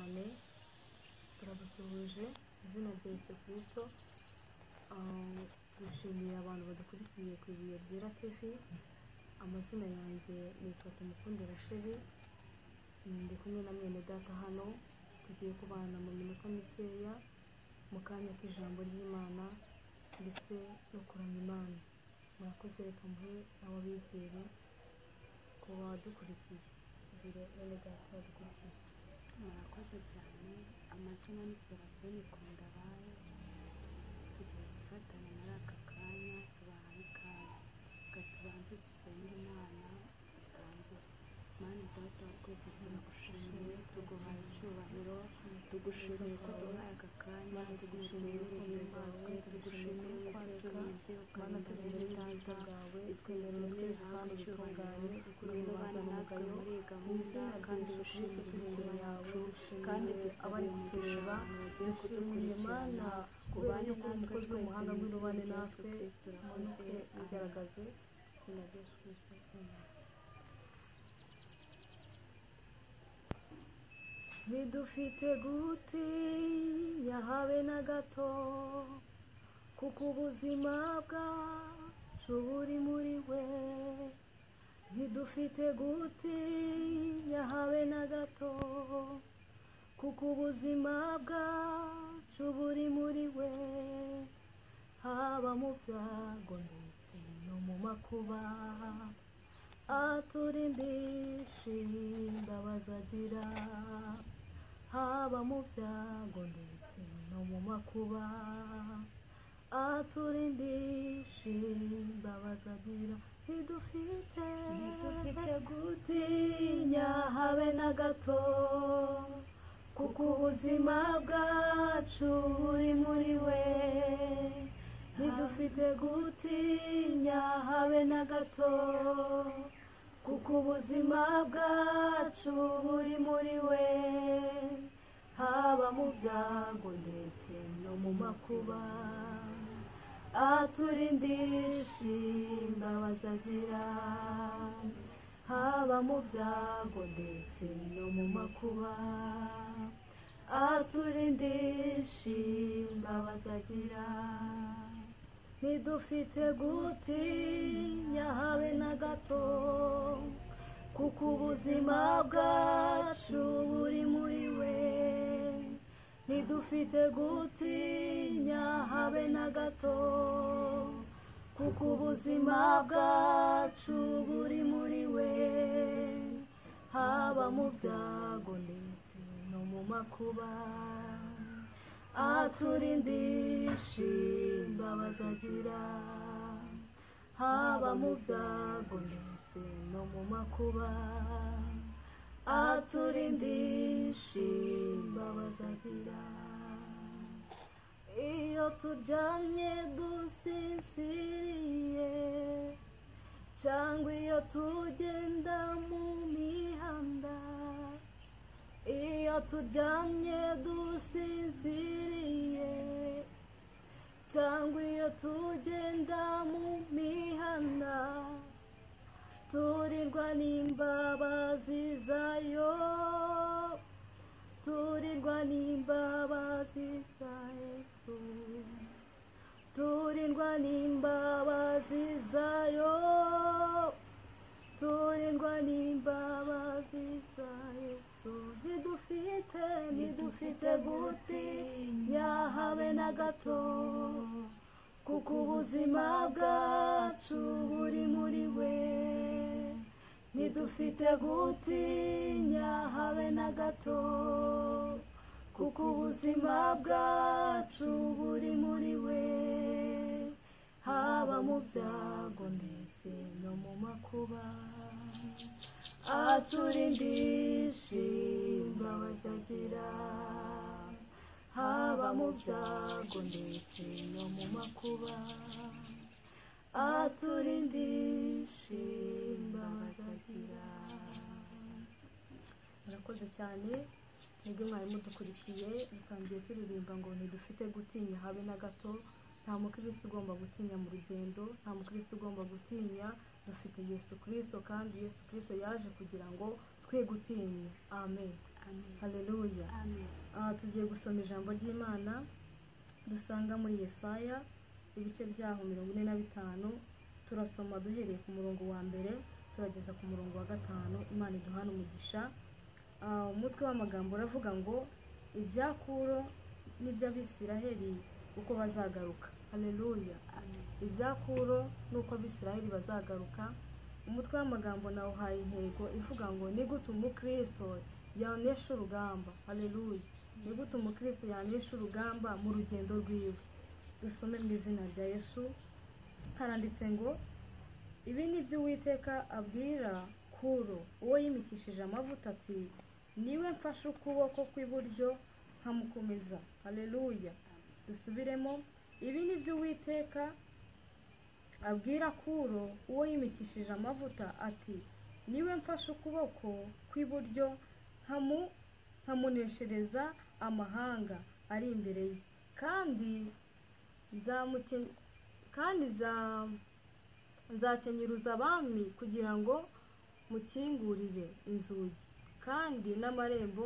Cyane turabasuhuje izina rya Yesu Kristo. Dushimiye abantu badukurikiye ku Ibuye Ryera TV. Amazina yanjye nitwa Tumukunde Rachel, ndi kumwe na mwene data hano. Tugiye kubana mu minota mikeya mu kanya k'ijambo ry'Imana ndetse no kuramya Imana. Murakoze, reka muhe nawe abibwire ku badukurikiye. Bwire mwene data badukurikiye. Murakoze cyane. Amazina ni Serafini Kundabayo. Tugiye gufatanya muri aka kanya, tubahaye ikaze. Reka tubanze dusenge Imana dutangire. Mana Data wa twese, turagushimiye, tuguhaye icyubahiro, tugushimiye ko duhaye aka kanya, tugushimiye urukundo rwawe, tugushimiye ko waturinze Mana, ukarinda tugira bene ubwiza data. bwawe, Izina twemera ryawe twese kandi rihabwe dutunganye, icyubahiro. Ngwino ubane guhimbaza natwe umugayo muri iyi mu gahunda izina rya kandi Yesu Kristo wishimire turi imbere imitima yawe. yacu, kandi Dushimiye abari dusabiye umugisha kutureba, abantu bagiye dushimiye kudukurikirana. Mana kubera Ubane yuko uri natwe umukozi twese w'umuhanga, mu ngwino izina ubane rya Yesu natwe, Kristo urakoze. umanuke Amen. wigaragaze, izina rya Yesu Kristo, amen. Ntidufite gutinya habe na gato, kuko ubuzima bwacu buri muri we. Ntidufite gutinya habe na gato, kuko ubuzima bwacu buri muri we. Haba mu byago ndetse no mu makuba, aturindisha imbabazi agira. Haba mu byago ndetse no mu makuba, aturindisha imbabazi agira. Ntidufite Ntidufite gutinya habe na gato, kuko ubuzima bwacu buri muri we. Ntidufite gutinya habe na gato, kuko ubuzima bwacu buri muri we. Haba mu byago ndetse no mu makuba, aturindisha imbabazi agira. Haba mu byago ndetse no mu makuba, aturindisha imbabazi agira. Ntidufite gutinya habe na gato, kuko ubuzima bwacu buri muri we. Ntidufite gutinya habe na gato, kuko ubuzima bwacu buri muri we. Haba mu byago ndetse no mu makuba, aturindisha imbabazi agira. Haba mu byago ndetse no mu makuba, aturindisha imbabazi agira. Iyo turyamye dusinziriye, cyangwa iyo tugenda mu mihanda, iyo turyamye dusinziriye, cyangwa iyo tugenda mu mihanda, turirwa n'imbabazi zayo, turirwa n'imbabazi za Yesu, turindwa n'imbabazi zayo, turindwa n'imbabazi za Yesu. Ntidufite gutinya habe na gato, kuko ubuzima bwacu buri muri we. Ntidufite gutinya habe na gato, kuko ubuzima bwacu buri muri we. Haba mu byago ndetse no mu makuba, aturindisha imbabazi agira. Haba mu byago ndetse no mu makuba, aturindisha imbabazi agira. Murakoze cyane mwebwe mwari mudukurikiye. Dutangiye turirimba ngo ntidufite gutinya habe na gato. Nta mukristo ugomba gutinya mu rugendo, nta mukristo ugomba gutinya. Dufite Yesu Kristo, kandi Yesu Kristo yaje kugira ngo twe gutinya. Amen. Haleluya. Tugiye gusoma ijambo ry'Imana dusanga muri Yesaya ibice byaho 45. Turasoma duhereye ku murongo wa mbere turageza ku murongo wa 5. Imana iduhana umugisha. Umutwe w'amagambo uravuga ngo ibya Kuro n'iby'Abisiraheli uko bazagaruka. Haleluya. Ibya Kuro n'uko Abisiraheli bazagaruka. Umutwe w'amagambo nawuhaye intego ivuga ngo ni gute umukristo yanesha urugamba. Haleluya. Ni gute umukristo yanesha urugamba mu rugendo rwiwe. Dusome mu izina rya Yesu. Haranditse ngo ibi ni byo Uwiteka abwira Kuro uwo yimikishije amavuta ati niwe mfashe ukuboko kw'iburyo nkamukomeza. Haleluya. Dusubiremo, ibi ni byo Uwiteka abwira Kuro uwo yimikishije amavuta ati niwe mfashe ukuboko kw'iburyo nkamuneshereza amahanga ari imbere ye, kandi nzakenyeruza abami kugira ngo mukingurire inzugi, kandi n'amarembo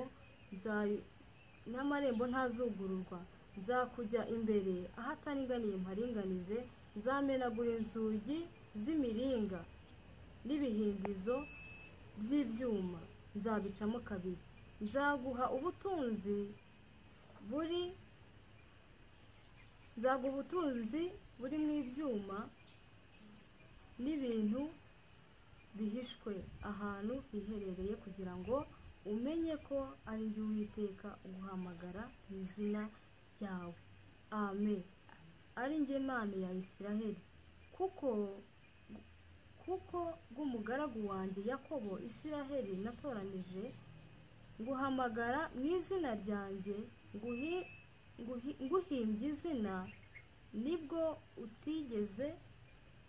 ntazugururwa. Nzakujya imbere ahataringaniye mparinganize, nzamenagura inzugi z'imiringa n'ibihindizo by'ibyuma nzabicamo kabiri. Nzaguha ubutunzi buri mu ibyuma n'ibintu bihishwe ahantu hiherereye, kugira ngo umenye ko ari jye Uwiteka uguhamagara mu izina ryawe. Amen. Ari njye Mana ya Isiraheli, kuko bw'umugaragu wanjye Yakobo Isiraheli natoranije, nguhamagara mu izina ryanjye, nguhimbye izina, nibwo utigeze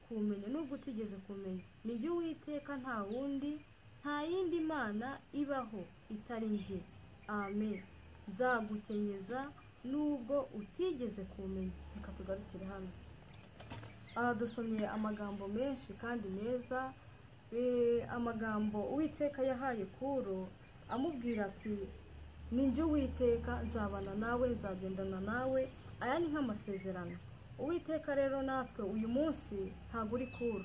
kumenya, nubwo utigeze kumenya. Ni jye Uwiteka, nta wundi, nta yindi mana ibaho itari njye. Amen. Nzagukenyeza nubwo utigeze kumenya. Reka tugarukire hano. Dusomye amagambo menshi kandi meza, amagambo Uwiteka yahaye Kuro amubwira ati ni njye Uwiteka, nzabana nawe, nzagendana nawe. Aya ni nk'amasezerano. Uwiteka rero natwe uyu munsi ntabwo uri Kuro.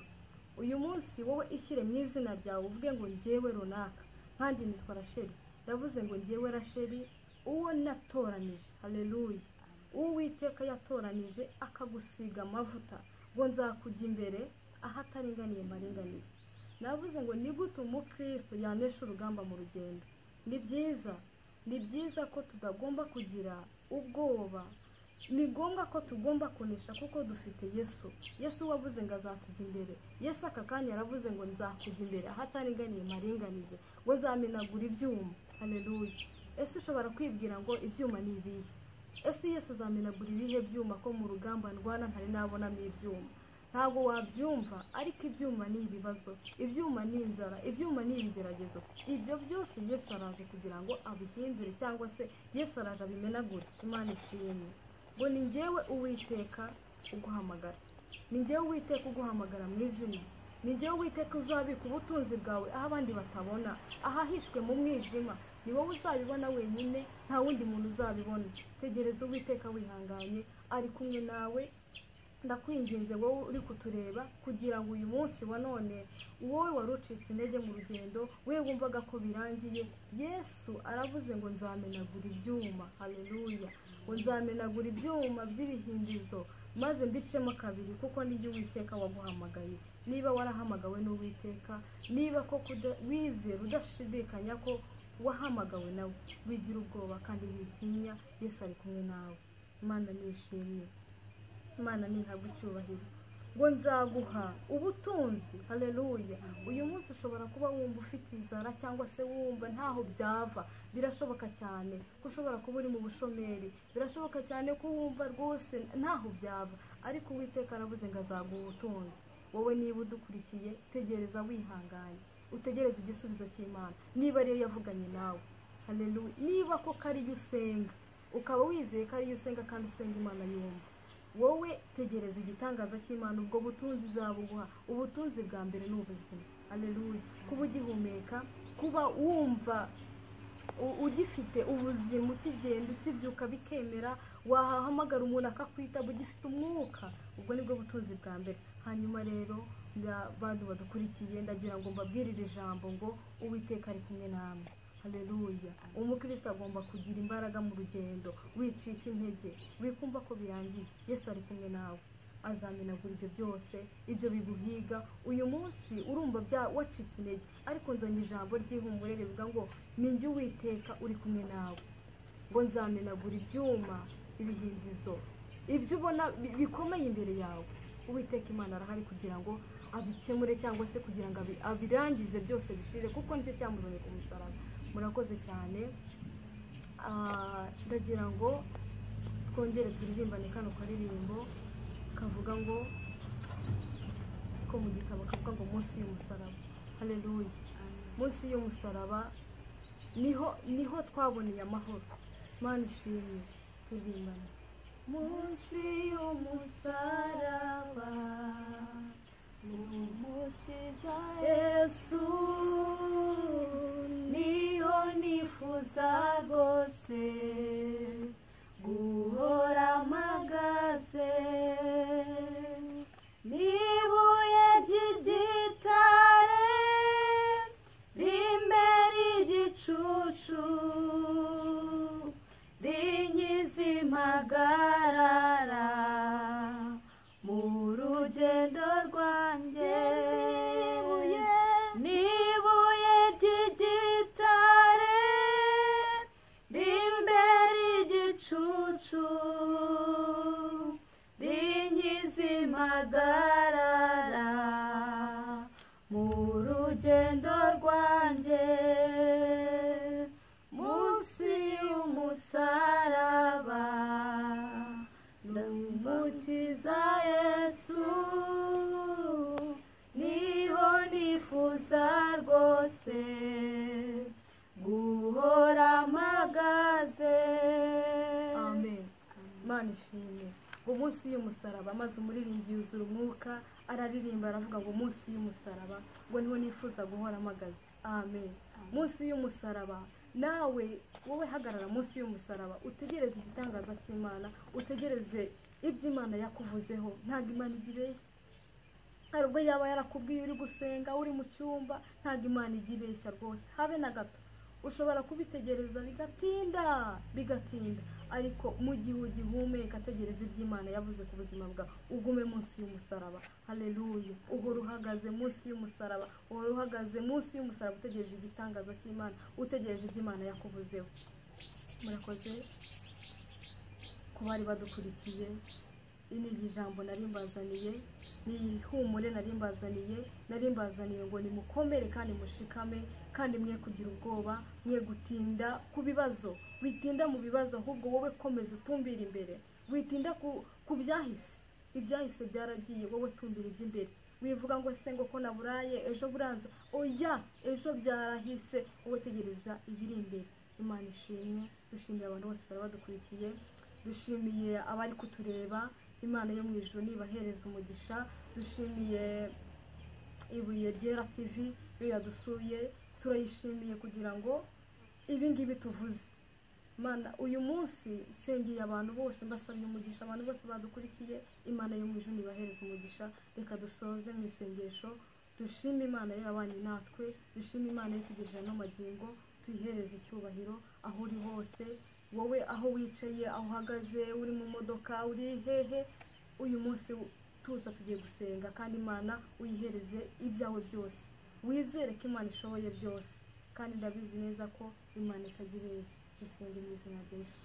Uyu munsi wowe ishyire mu izina ryawe uvuge ngo njyewe runaka, nkanjye nitwa Rasheli. Ndavuze ngo njyewe Rasheli uwo natoranije. Haleluya. Uwiteka yatoranije akagusiga amavuta ngo nzakujya imbere ahataringaniye mparinganiye. Navuze ngo ni gute umukristo yanesha urugamba mu rugendo. Ni byiza, ni byiza ko tutagomba kugira ubwoba. Ni ngombwa ko tugomba kunesha kuko dufite Yesu. Yesu wavuze ngo azatujya imbere. Yesu aka kanya yaravuze ngo nzakujya imbere ahataringaniye mparinganize, ngo nzamenagura ibyuma. Haleluya. Ese ushobora kwibwira ngo ibyuma ni ibihe? Ese Yesu azamenagura ibihe byuma ko mu rugamba ndwana ntari nabonamo ibyuma? Ntabwo wabyumva, ariko ibyuma ni ibibazo, ibyuma ni inzara, ibyuma ni ibigeragezo. Ibyo byose Yesu araje kugira ngo abihindure, cyangwa se Yesu araje abimenagure. Imana ishimwe. Ngo ni njyewe Uwiteka uguhamagara, ni njyewe Uwiteka uguhamagara mu izina, ni njyewe Uwiteka uzabika ubutunzi bwawe aho abandi batabona, ahahishwe mu mwijima. Ni wowe uzabibona wenyine, nta wundi muntu uzabibona. Tegereza Uwiteka wihanganye, ari kumwe nawe. Ndakwinginze wowe uri kutureba, kugira ngo uyu munsi wa none wowe wari ucitse intege mu rugendo, we wumvaga ko birangiye, Yesu aravuze ngo nzamenagura ibyuma. Haleluya. Ngo nzamenagura ibyuma by'ibihindizo maze mbicemo kabiri, kuko ni jye Uwiteka waguhamagaye. Niba warahamagawe n'Uwiteka, niba koko wizera udashidikanya ko wahamagawe nawe, wigira ubwoba kandi witinya, Yesu ari kumwe nawe. Imana nishimye, Imana ntihabwe icyubahiro. Ngo nzaguha ubutunzi. Haleluya. Uyu munsi ushobora kuba wumva ufite inzara, cyangwa se wumva ntaho byava. Birashoboka cyane ko ushobora kuba uri mu bushomeri, birashoboka cyane ko wumva rwose ntaho byava, ariko Uwiteka aravuze ngo azaguha ubutunzi. Wowe niba udukurikiye, tegereza wihanganye, utegereze igisubizo cy'Imana, niba ariyo yavuganye nawe. Haleluya. Niba koko ariyo usenga, ukaba wizeye ko ariyo usenga kandi usenga Imana yumva, wowe tegereza igitangaza cy'Imana. Ubwo butunzi izabuguha. Ubutunzi bwa mbere ni ubuzima. Haleluya. Kuba ugihumeka, kuba wumva ugifite ubuzima, ukigenda, ukibyuka bikemera, wahamagara umuntu akakwitaba, ugifite umwuka, ubwo nibwo butunzi bwa mbere. Hanyuma rero bantu badukurikiye, ndagira ngo mbabwirire ijambo ngo Uwiteka ari kumwe namwe. Haleluya. Umukristo agomba kugira imbaraga mu rugendo, wicika intege, wikumva ko birangiye. Yesu ari kumwe nawe, azamenagura ibyo byose, ibyo biguhiga. Uyu munsi urumva bya wacitse intege, ariko nzanye ijambo ry'ihumure rivuga ngo ninjye Uwiteka uri kumwe nawe, ngo nzamenagura ibyuma, ibihindizo, ibyo ubona bikomeye imbere yawe. Uwiteka Imana arahari kugira ngo abikemure, cyangwa se kugira ngo abirangize byose bishire, kuko nicyo cyamuzanye ku musaraba. Murakoze cyane. Ndagira ngo twongere turirimbane kano karirimbo kavuga ngo ko mu gitabo kavuga ngo munsi y'umusaraba. Haleluya. Munsi y'umusaraba niho twaboneye amahoro. Mana ishimwe. Turirimbane. Munsi y'umusaraba Umukiza Yesu, niho nifuza rwose guhora mpagaze, n'ibuye ry'igitare rimbera igicucu, rinkiza impagarara mu rugendo rwanjye. N'ibuye ry'igitare rimbera igicucu, rinkiza impagarara mu rugendo rwanjye. Munsi y'umusaraba Umukiza Yesu, niho nifuza rwose guhora mpagaze. Amen. Mana ishimwe. Ngo munsi y'umusaraba, maze umuririmbyi yuzura umwuka, araririmba aravuga ngo munsi y'umusaraba ngo niho nifuza guhora mpagaze. Amen. Munsi y'umusaraba, nawe wowe hagarara munsi y'umusaraba, utegereze igitangaza cy'Imana, utegereze ibyo Imana yakuvuzeho. Ntabwo Imana ijya ibeshya. Hari ubwo yaba yarakubwiye uri gusenga, uri mu cyumba, ntabwo Imana ijya ibeshya rwose, habe na gato. Ushobora kubitegereza bigatinda bigatinda, ariko mu gihe ugihumeka ategereza ibyo Imana yavuze ku buzima bwawe, ugume munsi y'umusaraba. Haleluya. Uhora uhagaze munsi y'umusaraba, uhora uhagaze munsi y'umusaraba, utegereje igitangaza cy'Imana, utegereje ibyo Imana yakuvuzeho. Murakoze ku bari badukurikiye. Iri ni ijambo nari mbazaniye, ni ihumure nari mbazaniye ngo nimukomere kandi mushikame, kandi mwe kugira ubwoba, mwe gutinda ku bibazo. Witinda mu bibazo, ahubwo wowe komeza utumbira imbere. Witinda ku byahise, ibyahise byaragiye, wowe tumbira iby'imbere. Wivuga ngo se ngo ko naburaye ejo buranza, oya, ejo byarahise, wowe tegereza ibiri imbere. Imana ishimwe. Dushimiye abantu bose bari badukurikiye, dushimiye abari kutureba. Imana yo mu ijuru nibahereza umugisha. Dushimiye Ibuye Ryera TV yo yadusuye, turayishimiye kugira ngo ibi ngibi tuvuze. Mana, uyu munsi nsengeye abantu bose, mbasabye umugisha abantu bose badukurikiye. Imana yo mu ijuru nibahereza umugisha. Reka dusoze mu isengesho, dushime Imana yabanye natwe, dushime Imana yatugejeje no magingo, tuyihereze icyubahiro aho uri hose. Wowe aho wicaye, aho uhagaze, uri mu modoka, uri hehe, uyu munsi tuza tugiye gusenga, kandi Imana uyihereze ibyawe byose. Wizere ko Imana ishoboye byose, kandi ndabizi neza ko Imana itagireye. Dusenge mu izina rya Yesu.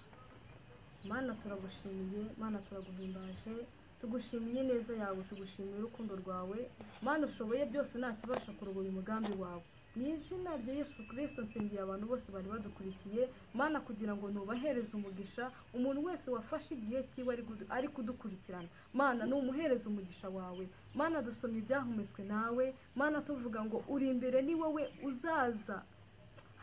Mana turagushimiye, Mana turaguhimbaje, tugushimiye neza yawe, tugushimiye urukundo rwawe. Mana ushoboye byose, nta kibasha kurogoya umugambi wawe. Mu izina rya Yesu Kristo nsengeye abantu bose bari badukurikiye, Mana, kugira ngo nubahereze umugisha. Umuntu wese wafashe igihe cyiwe ari kudukurikirana, Mana numuhereze umugisha wawe. Mana dusomye ibyahumetswe nawe, Mana tuvuga ngo uri imbere, ni wowe uzaza.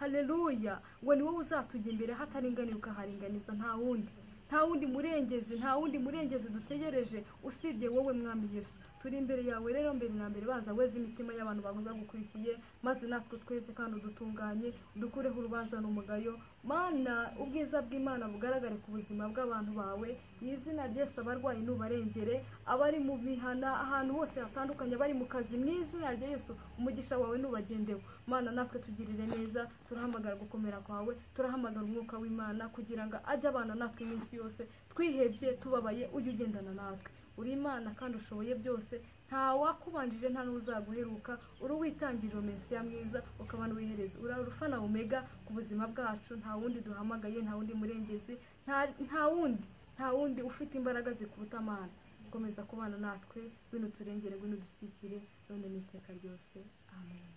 Haleluya. Ngo ni wowe uzatujya imbere, hataringaniye ukaharinganiza, nta wundi, nta wundi murengezi, nta wundi murengezi dutegereje usibye wowe Mwami Yesu. Turi imbere yawe rero, mbere na mbere banza weze imitima y'abantu bahoza gukurikiye, maze natwe twese kandi udutunganye, udukureho urubanza n'umugayo. Mana, ubwiza bw'Imana bugaragare ku buzima bw'abantu bawe mu izina rya Yesu. Abarwayi nubarengere, abari mu mihana ahantu hose hatandukanye, abari mu kazi, mu izina rya Yesu umugisha wawe nubagendeho. Mana, natwe tugirire neza. Turahamagara gukomera kwawe, turahamagara umwuka w'Imana kugira ngo ajye abana natwe iminsi yose. Twihebye, tubabaye, ujye ugendana natwe. Uri Imana kandi ushoboye byose, nta wakubanjije, nta n'uzaguheruka. Uri uwitangiriro, Mesiya mwiza, ukaba n'uwihereza. Uri Alufa na Omega ku buzima bwacu. Nta wundi duhamagaye, nta wundi murengezi, nta wundi ufite imbaraga zikuruta. Mana, komeza kubana natwe, ngwino uturengere, ngwino udushyigikire, none n'iteka ryose. Amen.